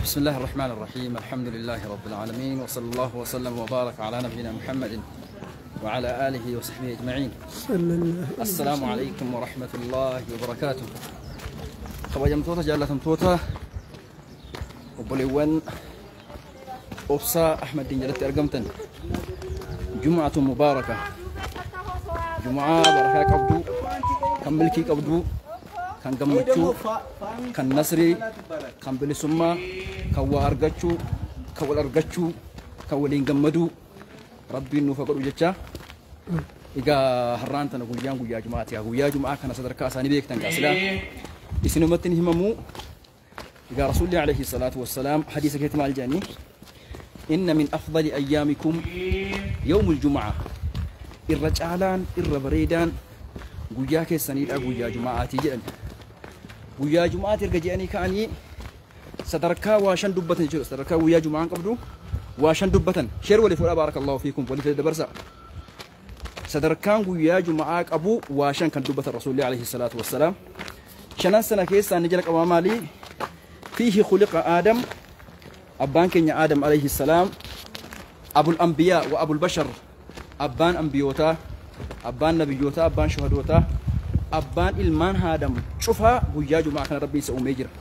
بسم الله الرحمن الرحيم. الحمد لله رب العالمين، وصلى الله وسلم وبارك على نبينا محمد وعلى آله وصحبه أجمعين. السلام عليكم ورحمة الله وبركاته. Kabajamtoota jaallatamtoota obboleewwan Obsaa Ahmadiin jalatti argamtan, Jum'atu mubaaraka, Jum'aa barakaa qabdu, kan milkii qabdu, kan gammachuu, kan nasrii, kan bilisummaa, kan waa argachuu, kan wal argachuu, kan waliin gammaduu Rabbiin nuuf haa godhu jecha. Egaa har'aan tana guyyaan guyyaa Jum'aati. Guyyaa Jum'aa kana sadarkaa isaanii beektan qaasilaa isinumatti ni himamuu. Egaa Rasuulli alayhi salaatu wassalaam hadiisa keessatti maal jedhanii? Inna min afdali ayyaamikum yawmul jum'aa. Irra caalaan, irra bareedaan guyyaa keessaniidha guyyaa Jum'aatii jedhan. Guyyaa Jum'aati erga jedhanii ka'anii sadarkaa waa shan dubbatan jechuudha. Sadarkaa guyyaa Jum'aan qabdu waa shan dubbatan. Sheer walii fuudhaa, baarakallahu fiikum, waliif dabarsa. Sadarkaan guyyaa Jum'aa qabu waa shan kan dubbatan Rasuulli alayhi salaatu wassalaam. Shanan sana keessaa inni jalqabaa maali? Fiihi khuliqa Aadam, abbaan keenya Aadam alayhi salaam, abul anbiyaa wa abul bashar, abbaan ambiyootaa, abbaan nabiyyootaa, abbaan shuhadootaa, abbaan ilmaan Aadam cufaa guyyaa Jum'aa kana Rabbiin isa uumee jira.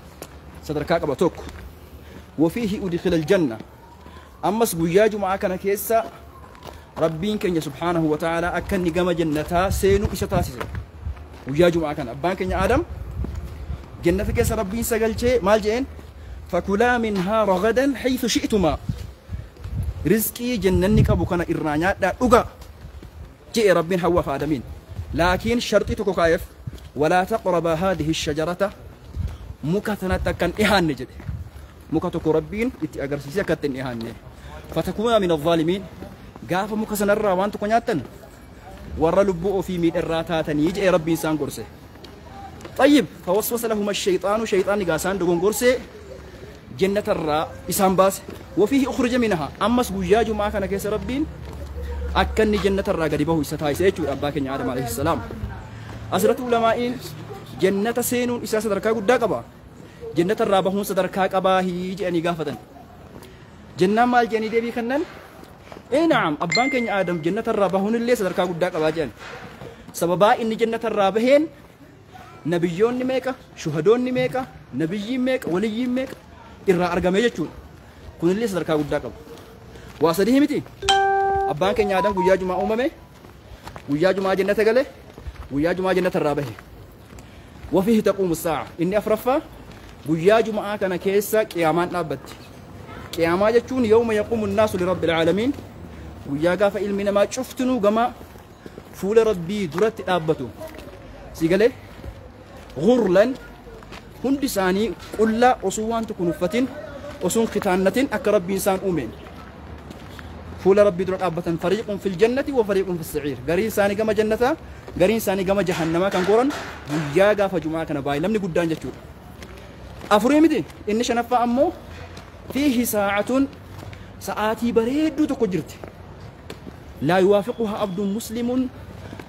Sadarkaa qaba tokko. Wafiihi udkhila aljanna. Ammas guyyaa Jum'aa kana keessa Rabbiin keenya subhaanahu wa ta'ala akka inni gama jannataa seenu isa taasise. Guyyaa Jum'aa kana abbaan keenya Aadam jannata keessa Rabbiin isa galchee maal jedheen? Fakulaa minhaa ragadan haythu shi'tumaa. Rizqii jannanni qabu kana irraa nyaadhaa dhugaa je'e Rabbiin Hawwaa fi Aadamiin. Laakiin sharxii tokko kaa'eef, walaa taqrabaa haadihi shajarata, muka tanatti akka hin dhihaanne jedhe. Muka tokko Rabbiin itti agarsiisee akka itti hin dhihaanne. Fatakuunaa min azzaalimiin, gaafa muka sanarraa waan tokko nyaattan warra lubbuu ofii miidharraa taatanii jedhe Rabbiin isaan gorse. طيب فوسوس لهما الشيطان، شيطان قاسان دغون غورسي جنة الراء إسان باس. وفيه أخرج منها. أمس guyyaa Jum'aa kana keessa Rabbiin akka inni jannata irraa gadi bahu isa taasise jechuudha abbaa keenya Aadam alayhi salaam. Asirratti ulamaa'iin jannata seenuun isaa sadarkaa guddaa qaba, jannata irraa bahuun sadarkaa qabaa jedhanii gaafatan. Jennaan maal jedhanii deebii kennan? Ee na'am, abbaan keenya Aadam jannata irraa bahuun illee sadarkaa guddaa qabaa jedhan. Sababaa inni jannata irraa baheen nabiyyoonni meeqa, shuhadoonni meeqa, nabiyyiin meeqa, waliyyiin meeqa irraa argame jechuudha. Kunillee sadarkaa guddaa qaba. Waa sadii miti. Abbaan keenya Aadam guyyaa Jumaa uumame, guyyaa Jumaa jannata gale, guyyaa Jumaa jannata irraa bahe. Wafiihi taquumu saa'a. Inni afraffaa guyyaa Jumaa kana keessa qiyaamaan dhaabbatti. Qiyaamaa jechuun yawma yaquumu nnaasu lirabbil aalamiin, guyyaa gaafa ilmi namaa cuftinuu gama fuula Rabbii duratti dhaabbatu. Si galee غرلا hundi isaanii qullaa, osoo waan tokko hin uffatin, osoo hin kitaannatin, akka Rabbiin isaan uumeen fuula Rabbii dura dhaabbatan. Fariiqun fil jannati wa fariiqun fis sa'iir, gariin isaanii gama jannataa, gariin isaanii gama jahannamaa kan goran guyyaa gaafa Jumaa kana baay'ee namni guddaan jechuudha. Afurii miti. Inni shanaffaa ammoo fiihi saa'atun, sa'aatii bareedduu tokko jirti. Laa yuwaafiquhaa abdun muslimun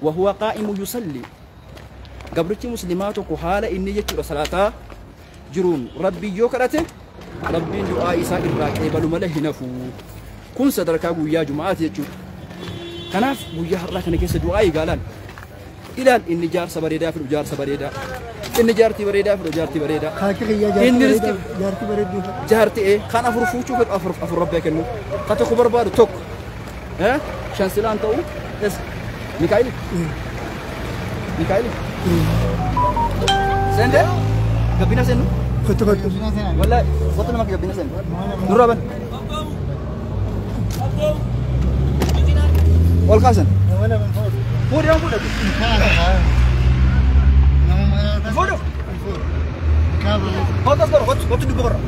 wa huwa qaa'imu yusalli, gabrichi muslimaa tokko haala inni jechuudha salaataa jiruun Rabbii yoo kadhate Rabbiin du'aa isaa irraa qeebalu malee hin hafu. Kun sadarkaa guyyaa Juma'aati jechuudha. Kanaaf guyyaa har'aa kana keessa du'aa eegaalaan. Ilaal, inni jaarsa bareedaa fidhu jaarsa bareedaa. Inni jaartii bareedaa fidhu jaartii bareedaa. Kaaki kiyyaa jaartii Inni bareedaa riskii jaartii bareedduu. Jaartii ee kan afur fuuchuu fedhu afur afur Rabbi kennu. Kan tokko barbaadu tokko. Shan silaan ta'u es Mikaa'ili. Mikaa'ili. Sende? Gabbina sennu? Kottu kottu. Wallahi, kottu nama gabbina sennu. Nurraa ban. Ol kaasan. Fuudhi waan fuudhatu. Fuudhu. Kottu as godhu, kottu, kottu dubba qorra.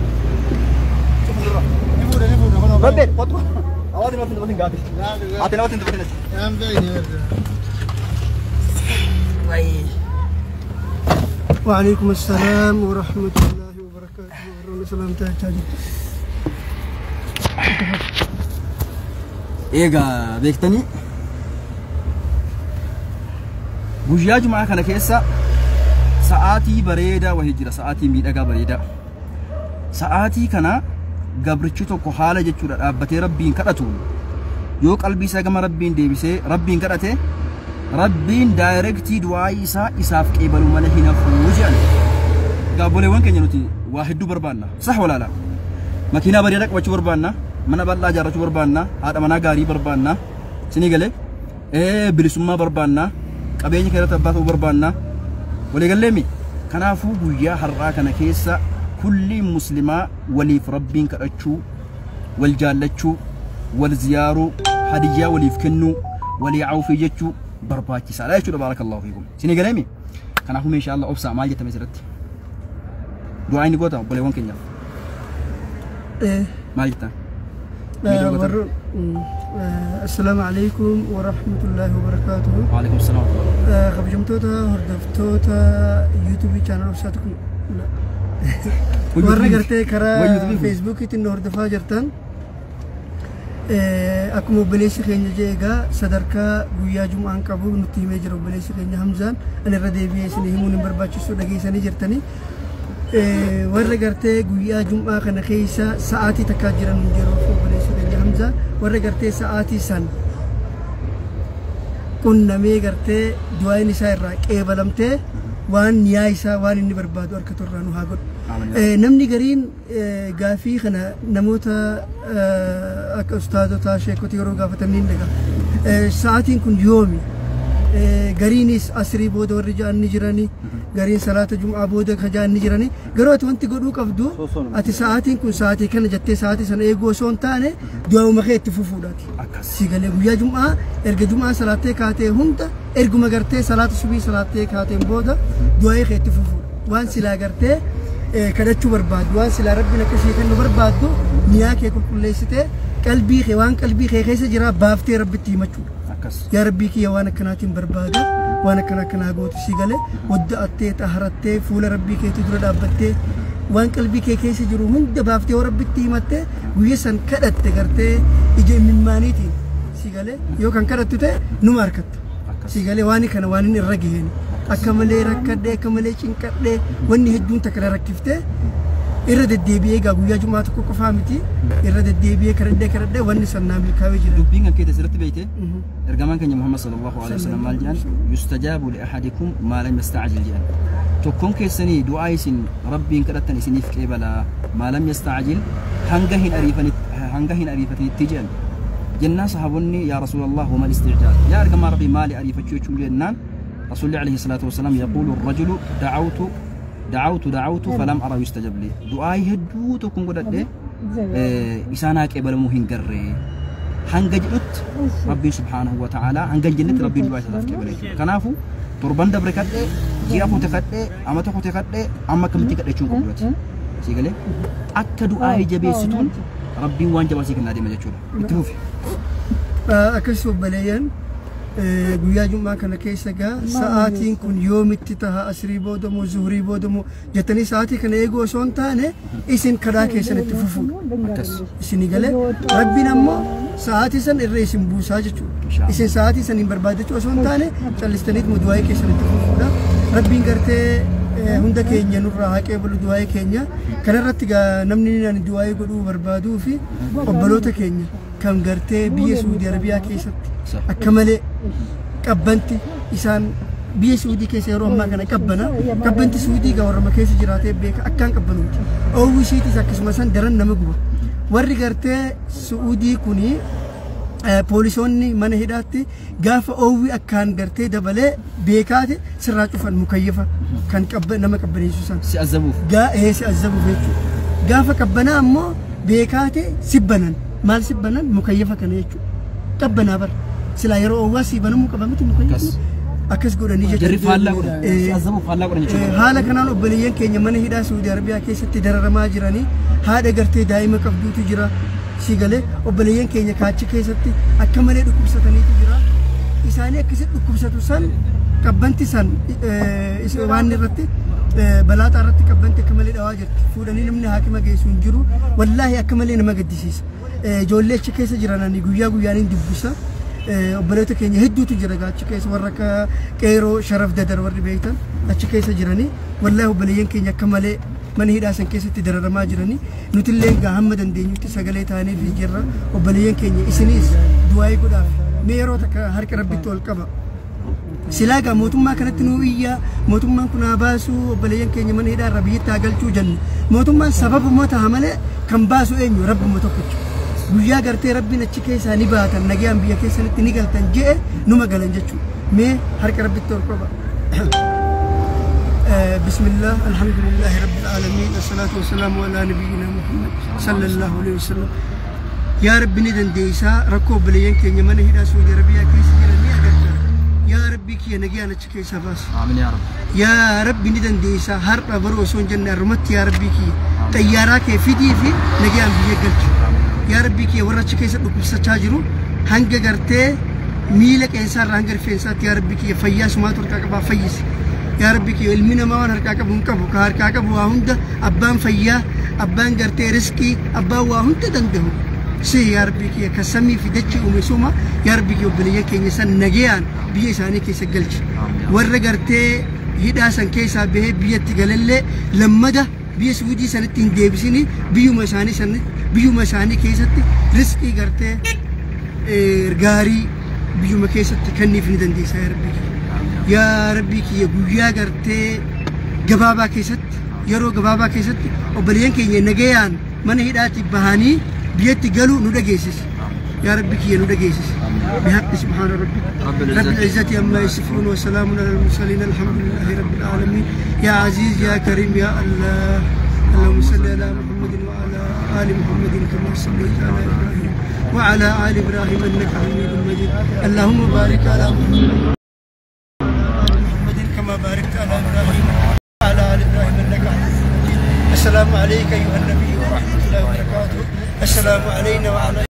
Cufu nurraa. Rabbeen, kottu. Awaati namatti hin dubatin gaafi. Ati namatti hin dubatin achi. وعليكم السلام ورحمة الله وبركاته. ورحمة سلامة تاجي. Egaa beektanii guyyaa Jumaa kana keessa sa'aatii bareedaa wahii jira, sa'aatii miidhagaa bareedaa. Sa'aatii kana Gabrichi tokko haala jechuudha dhaabbatee Rabbiin kadhatuun yoo qalbii isaa gama Rabbiin deebisee Rabbiin kadhate Rabbiin daayirektii du'aa isaa isaaf qeebalu malee hin hafuu jedhan. Gaabboleewwan keenya nuti waa hedduu barbaanna. Sah walaala. Makiinaa bareedaa qabachuu barbaanna. Mana bal'aa ijaarrachuu barbaanna. Haadha manaa gaarii barbaanna. Sinii galee bilisummaa barbaanna. Qabeenya keerratti abbaa ta'uu barbaanna. Waliigalleemi. Kanaafuu guyyaa har'aa kana keessa kulli muslimaa waliif Rabbiin kadhachuu, wal jaallachuu, wal ziyaaruu, hadiyyaa waliif kennuu, walii awfii jechuu barbaachisaadha jechuudha. Baarakallahu fiikum. Sinii galeemi. Kanaafuu insha Allah obsaa maal jettame asirratti? Du'aa inni goota obboleewwan keenyaaf. Maal jettan? Assalaamu alaikum wa rahmatullahi wa barakaatuhu. Wa alaikum salaam. Kabajamtoota hordoftoota YouTube channel Obsaatu kun warra gartee karaa Facebookiitiin nu hordofaa jirtan, akkuma obboleessi keenya jee egaa sadarkaa guyyaa Jum'aan qabu nutti himee jira obboleessi keenya Hamzaan. Ani irra deebi'ee isin himuun hin barbaachisu, dhageessanii jirtanii. Warra gartee guyyaa Jum'aa kana keessa sa'aatii takkaa jiran hin jiru obboleessi keenya Hamzaa. Warra gartee sa'aatii san qunnamee gartee du'aan isaa irraa qeebalamtee waan niyaa isaa waan inni barbaadu harkatu irraa nu haa godhu. Namni gariin gaafii kana namoota akka ustaazotaa, sheekota yeroo gaafatan ni dhaga. Sa'aatiin kun yoomi? Gariinis asrii booda warri ja'an ni jirani, gariin salaata Jum'aa booda ka ja'an ni jirani. Garuu ati wanti godhuu qabdu, ati sa'aatiin kun sa'aatii kana jettee sa'aatii sana eeguu osoo hin taane du'aa'uma kee itti fufuudhaati. Si galee guyyaa Jum'aa erga Jum'aa salaattee kaatee hunda erguma gartee salaata subii salaattee kaateen booda du'aa'ii kee itti fufuudha. Waan silaa gartee kadhachuu barbaaddu, waan silaa Rabbiin akka ishee kennu barbaaddu, niyaa kee qulqulleessitee qalbii kee waan qalbii kee keessa jira baaftee Rabbitti himachuudha. Yaa Rabbii kiyya, waan akkanaatiin barbaada, waan akkana akkanaa gootu. Si galee wadda'attee xaharattee fuula Rabbii keetii dura dhaabbattee waan qalbii kee keessa jiru hunda baaftee yoo Rabbitti himattee guyyaa san kadhatte gartee ija imimmaaniitiin, si galee yoo kan kadhattu ta'e numa harkatta. Si galee waan kana waan inni irra gaheen akka malee rakkadhee, akka malee cinqadhee, wanni hedduun takka na rakkiftee irra deddeebi'ee egaa guyyaa Jumaa tokko qofaa miti irra deddeebi'ee kadhadhee kadhadhee wanni san naa milkaa'ee jira. Dubbiin kan keete asirratti beekte ergamaan keenya Muhammad sallallahu alaihi wasallam maal jedhan? Yustajaabu li ahadikum maa lam yasta'jil jedhan. Tokkoon keessanii du'aa isin Rabbiin kadhattan isiniif qeebala maa lam yasta'jil, hanga hin ariifatinitti jedhan. Jennaan sahaabonni, "Yaa Rasuulallah, wama isti'jaal? Yaa ergamaa Rabbii, maali ariifachuu jechuun?" jennaan Rasuulli alayhi salaatu wasalaam, yaquulu rajulu da'awtu da'awtu da'awtu falam ara yustajab li, du'aa hedduu tokkoon godhadhe isaan haa qeebalamuu hin garree hanga jedhutti Rabbiin subhaanahu wa ta'aalaa hanga hin jennetti Rabbiin du'aa isaaf qeebala jechuudha. Kanaafuu torban dabre kadhee, ji'a kute kadhee, amata kute kadhee, amma akkamitti kadhachuun qabdu? Sii galee akka du'aa jabeessituun Rabbiin waan jabaa sii kennaa deema jechuudha. Itti fufi. Akkas obboleeyyan, guyyaa Jum'aa kana keessa gaa sa'aatiin kun yoomitti taha, asrii booda moo zuhurii booda moo jettanii sa'aatii kana eeguu osoo hin taane isin kadhaa keessan itti fufuudha. Isinii galee Rabbiin ammoo sa'aatii san irra isin buusaa jechuudha. Isin sa'aatii san hin barbaadachuu osoo hin taane callistaniit du'aa'ii keessan itti fufuudha. Rabbiin gartee hunda keenya nurraa haa qeebalu du'aa'ii keenya. Kanarratti gaa namni ani du'aa'ii godhuu barbaaduu fi obboloota keenya kan gartee biyya Suudii Arabiyaa keessatti akka malee qabbanti isaan biyya Suudii keessa yeroo ammaa kana qabbana. Qabbanti Suudii gaa warra keessa jiraatee beeka akkaan qabbanuuti. Oowwi isiitis akkasuma san daran nama guba. Warri gartee Suudii kuni poolisoonni mana hidhaatti gaafa oowwi akkaan gartee dabalee beekaate sirraa cufan mukayyafa kan nama qabbaneessu san. Si azabuuf. Gaa si azabuuf jechuudha. Gaafa qabbanaa ammoo beekaate sibbanan. Maal sibbanan? Mukayyafa kana jechuudha. Qabbanaa bara. Silaa yeroo oowwaa si banamuu qaba miti mukayyafni? Akkas godhanii jechuudha. Jarri faallaa godhan. Si azabuuf faallaa godhan jechuudha. Haala kanaan obboleeyyan keenya mana hidhaa Saudi Arabiyaa keessatti dararamaa jiranii, haadha gartee daa'ima qabduutu jira. Si galee obboleeyyan keenya kaachi keessatti akka malee dhukkubsataniitu jira. Isaanii akkasitti dhukkubsatu san qabbanti san waan irratti balaaxaa irratti qabbanti akka malee dhawaa jirti. Fuudhanii namni haakima geessu hin jiru. Wallaahi akka malee nama gaddisiisa. Ijoollee achi keessa jiran ani guyyaa guyyaan hin dubbisa. Obboleeta keenya hedduutu jira achi keessa warra akka qeeroo Sharaf Dadar warri beektan achi keessa jiranii wallaahi obboleeyyan keenya akka malee mana hidhaa san keessatti dararamaa jiranii nutillee egaa hamma dandeenyutti sagalee taanee fi jirra obboleeyyan keenya isinis du'aayii godhaaf mee yeroo takka harka rabbitti ol qaba. Silaa egaa mootummaa kanatti nuu iyyaa mootummaan kun haa baasuu obboleeyyan keenya mana hidhaa irraa biyyatti haa galchuu jennu mootummaan sababuma ta'a malee kan baasu eenyu rabbuma tokkicha. Guyyaa gartee rabbiin achi keessaa ni baatan nagayaan biyya keessanitti ni galtan je'e numa galan jechuudha. Mee harka rabbitti ol qaba. بسم الله الحمد لله رب العالمين الصلاة والسلام على نبينا محمد صلى الله عليه وسلم يا رب ندنديسا ركوب بلين كينيا من هدا سعودي عربية كيس جرني أجرت يا ربي كي نجي أنا تشكي سفاس آمين يا رب يا ربي ندنديسا هر أبر وسون جنة رمت يا ربي كي تيارا كي فيدي في نجي أنا بيجلت يا ربي كي ورا تشكي سبب سچاجرو هنگ کرتے میل کے انسان رنگ رفیسات يا ربي كي فياس ما تركا كبا فيس يا ربي كي علمنا ما وان هركا كبون كبو كهركا كبو واهند أبان فيا أبان کرتے رزقي أبان واهند دنده سي يا ربي كي كسمي في دتش ومسوما يا ربي كي وبليه كي إنسان نجيان بيساني كي سجلش ورا کرتے هداسن كيسا به بيت لما ده بيسودي سنتين ديبسيني بيو مساني سنت بيو مساني كيست رزقي کرتے غاري بيو مكيست كني في ندندي يا ربي يا ربي كي غويا کرتے غبابا كيست يرو غبابا كيست وبلين كي نجيان من هداتي بهاني بيت قالوا ندجيسس يا ربي كي ندجيسس بحق سبحان ربك رب العزة عما يصفون وسلام على المرسلين الحمد لله رب العالمين يا عزيز يا كريم يا الله اللهم صل على محمد وعلى آل محمد كما صليت على إبراهيم وعلى آل إبراهيم إنك حميد مجيد اللهم بارك على محمد كما باركت على إبراهيم وعلى آل إبراهيم إنك حميد مجيد السلام عليك أيها النبي ورحمة الله وبركاته السلام علينا وعلى